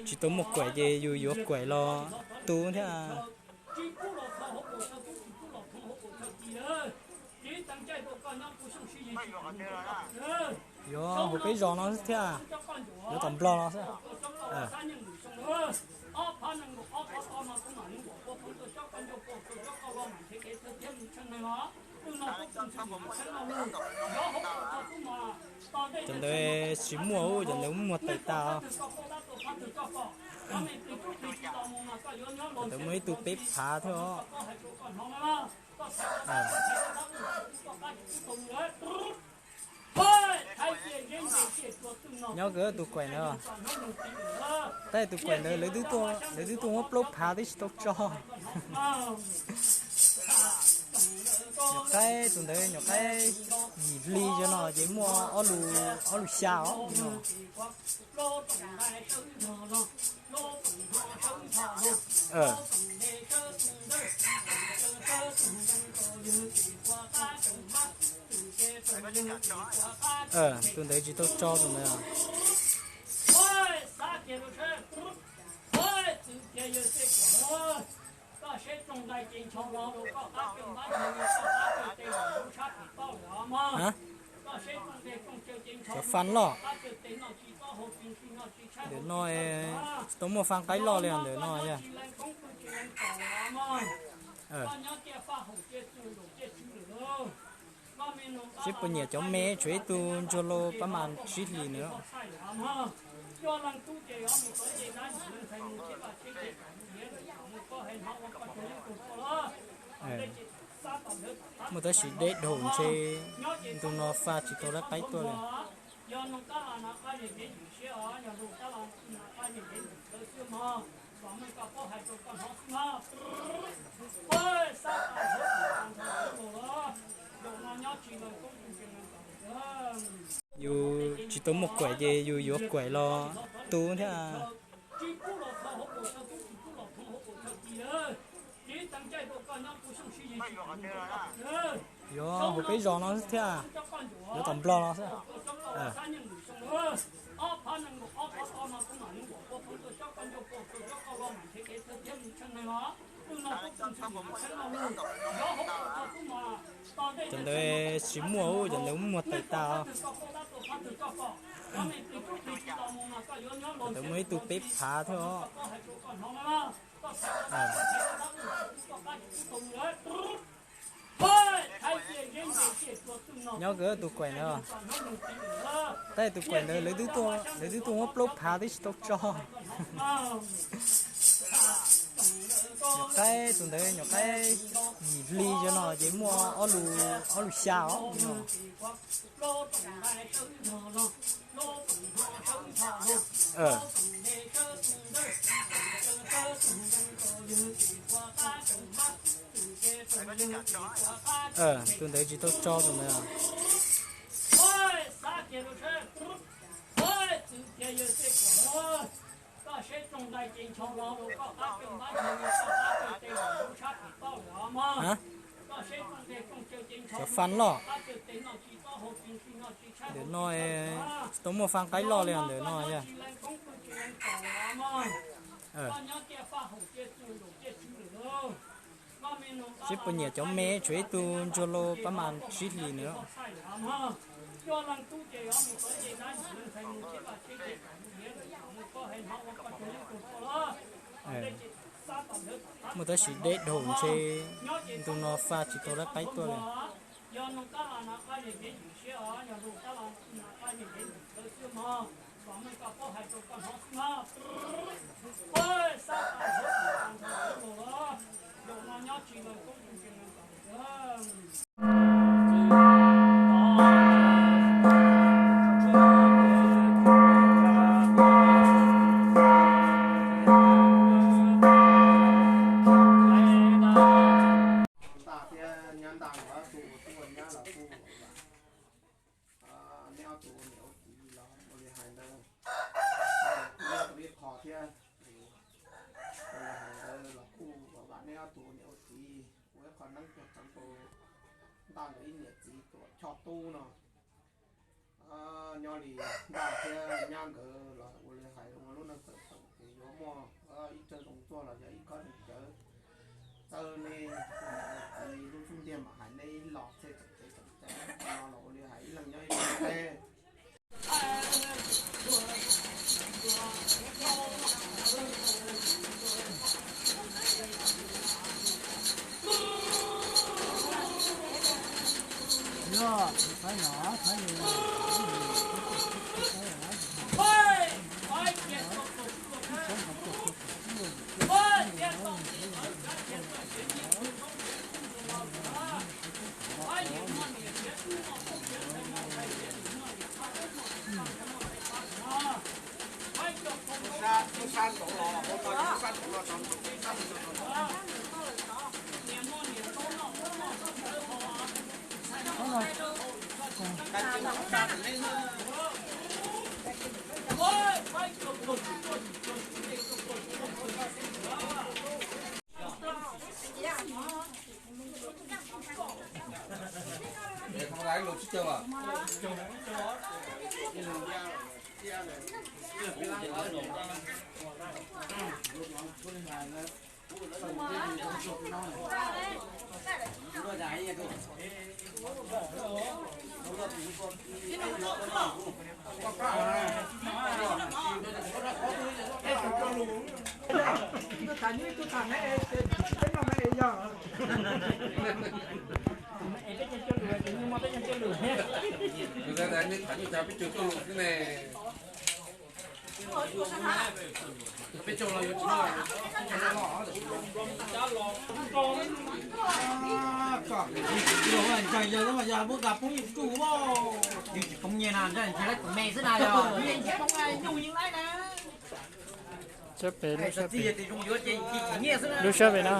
Tsis tau muaj kuam ces yus yuav kuam los tu thiab. Yuav hauv peb zos no thiab, yuav tom Nplog no xwb. Cov ntawd tsis muaj, cov ntawd muag tawm tas. Cov ntawd muaj ib tug peb phav thiab os. Nyob kawg tus kuam ntawd, tab sis tus kuam ntawd lawv twb tuaj muab plaub phav twb tsis tau tso. Nyuam qaib tus ntawd nyuam qaib yim hli cov no ces muaj ob lus, ob lus xya os. Tus ntawd tsis tau tso tus ntawd. Cov faj loj. Ntawm no, tsis tau muaj faj qaib loj li ntawm no yog. Seb puas nyiam cov me, tshuav ib tug ntsuag lauj pab mas tsib hlis nws. Muaj tab sis deb dhau ntshe ntu no faj tsis tau lab qaib tuaj li. Yus tsis tau muaj kuam ces yus yuav kuam los tu thiab. Yuav hauv peb zos no thiab, yuav tom Nplog no xwb. Cov ntawd tsis muaj, cov ntawd muag tawm tas. Cov ntawd muaj ib tug peb phav thiab os. Nyob kawg tus kuam ntawd, tab sis tus kuam ntawd lawv twb tuaj muab plaub phav twb tsis tau tso. Nyuam qaib tus ntawd nyuam qaib yim hli cov no ces muaj ob lus, ob lus xya os. Tus ntawd tsis tau tso tus ntawd. Cov faj loj. Ntawm no, tsis tau muaj faj qaib loj li ntawm no yog. Seb puas nyiam cov me, tshuav ib tug ntsuag lauj pab mas tsib hlis nws. Muaj tab sis deb dhau ntshe ntu no faj tsis tau lab qaib tuaj li. Ntaj thiab nyab ntaj los tus ua tub ua nyab los kuj vam, neb ob tug ua niam ua txiv los ua li hais ntawd, kuj nyob tau ib qho thiab. Ua li hais ntawd los kuj vam neb ob tug ua niam ua txiv ua ib qho neeb puag txeev rau ntaj nkawd ib niam txiv tuam choj tub no. Nyob li ntaj thiab nyab nkawd los ua li hais ua lub neej txawm tawm ces yuav Aw, nej lub xub ntiag mam hais nej los txhij txheem txhev txheem cai no los ua li hais ib leeg nyob ib leeg. Nej tham nyuj cas peb cog tuaj lus xwb ne. Peb cog los yuav tsis noj, peb cog los los. Yog muab nqa poob yeej tsuj, yeej tsis poob nyiaj na, ntshe laib tus me xwb na, yog yeej tsis poob nyuj yeej laib na. Lub sab pem no.